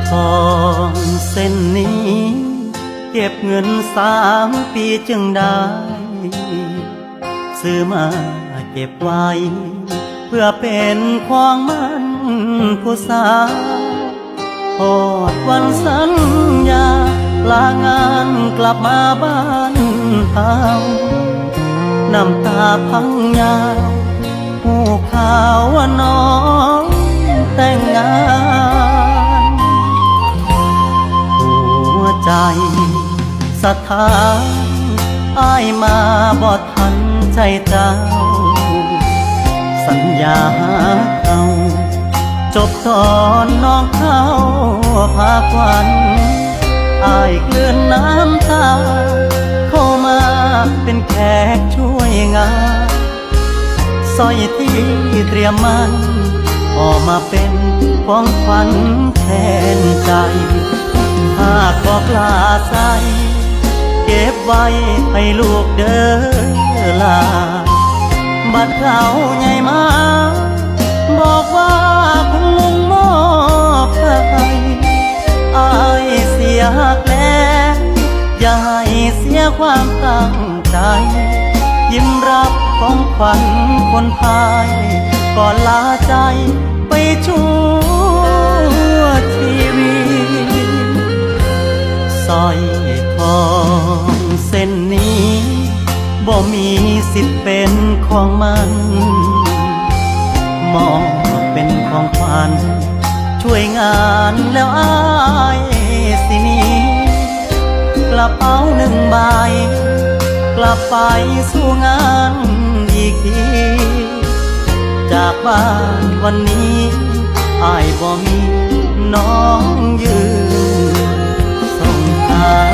ທອງເສັ້ນນີ້ ເກັບເງິນສາມປີຈຶ່ງໄດ້ ຊື້ມາເກັບໄວ້ ເພື່ອເປັນຂອງໝັ້ນຜູ້ສາວ. ຮອດວັນສັນຍາ ລາງານກັບມາບ້ານເຮົາ ນ້ຳຕາພັງຍາວ ຮູ້ຂ່າວວ່ານ້ອງແຕ່ງງານ ຫົວໃຈສະທ້ານ ອ້າຍມາບໍ່ທັນໃຈເຈົ້າ ສັນຍາຮັກເຮົາ ຈົບຕອນນ້ອງເຂົ້າພາຂວັນ ອ້າຍກືນນ້ຳຕາ ເຂົ້າມາເປັນແຂກຊ່ວຍງານ ສ້ອຍທີ່ຕຽມໝັ້ນ ອອກມາເປັນຂອງຂວັນແທນໃຈ ຫາກບອກຫຼ້າໃສ່ ເກັບໄວ້ໃຫ້ລູກເດີຫຼ້າ ບັດເຂົາໃຫຍ່ມາ ບອກວ່າຄຸນລຸງມອບໃຫ້ ອ້າຍເສຍຮັກແລ້ວ ຢ່າໃຫ້ເສຍຄວາມຕັ້ງໃຈ ຍິ້ມຮັບຂອງຂວັນຄົນພາຍ ກ່ອນລາໃຈໄປຊົ່ວຊີວິດ ສ້ອຍທອງເສັ້ນນີ້ ບໍ່ມີສິດເປັນຂອງໝັ້ນ ມອບເປັນຂອງຂວັນ ຊ່ວຍງານແລ້ວອ້າຍຊິໜີ ກະເປົາໜຶ່ງໃບ ກັບໄປສູ່ງານອີກທີ ຈາກບ້ານວັນນີ້ ອ້າຍບໍ່ມີນ້ອງຢືນສົ່ງທາງ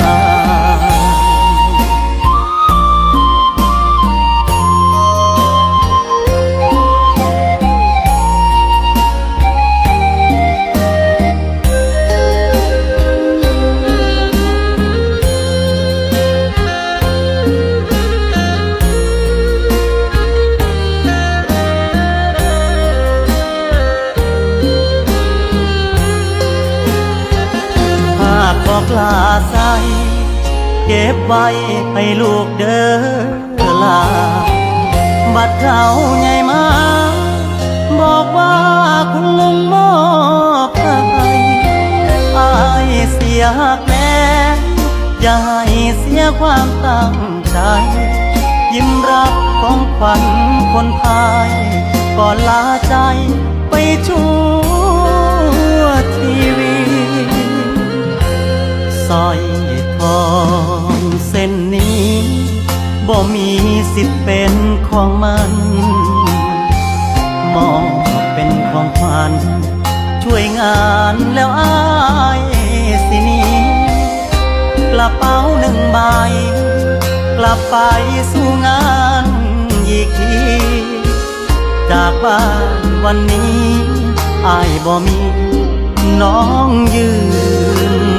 ຫາກບອກຫຼ້າໃສ່ ເກັບໄວ້ໃຫ້ລູກເດີຫຼ້າ ບັດເຂົາໃຫຍ່ມາ ບອກວ່າຄຸນລຸງມອບໃຫ້ ອ້າຍເສຍຮັກແລ້ວ ຢ່າໃຫ້ເສຍຄວາມຕັ້ງໃຈ ຍິ້ມຮັບຂອງຂວັນຄົນພາຍ ກ່ອນລາໃຈໄປຊົ່ວຊີວິດ ສ້ອຍທອງເສັ້ນນີ້ ບໍ່ມີສິດເປັນຂອງໝັ້ນ ມອບເປັນຂອງຂວັນ ຊ່ວຍງານແລ້ວອ້າຍຊິໜີ ກະເປົາໜຶ່ງໃບ ກັບໄປສູ່ງານອີກທີ ຈາກບ້ານວັນນີ້ ອ້າຍບໍ່ມີນ້ອງຢືນ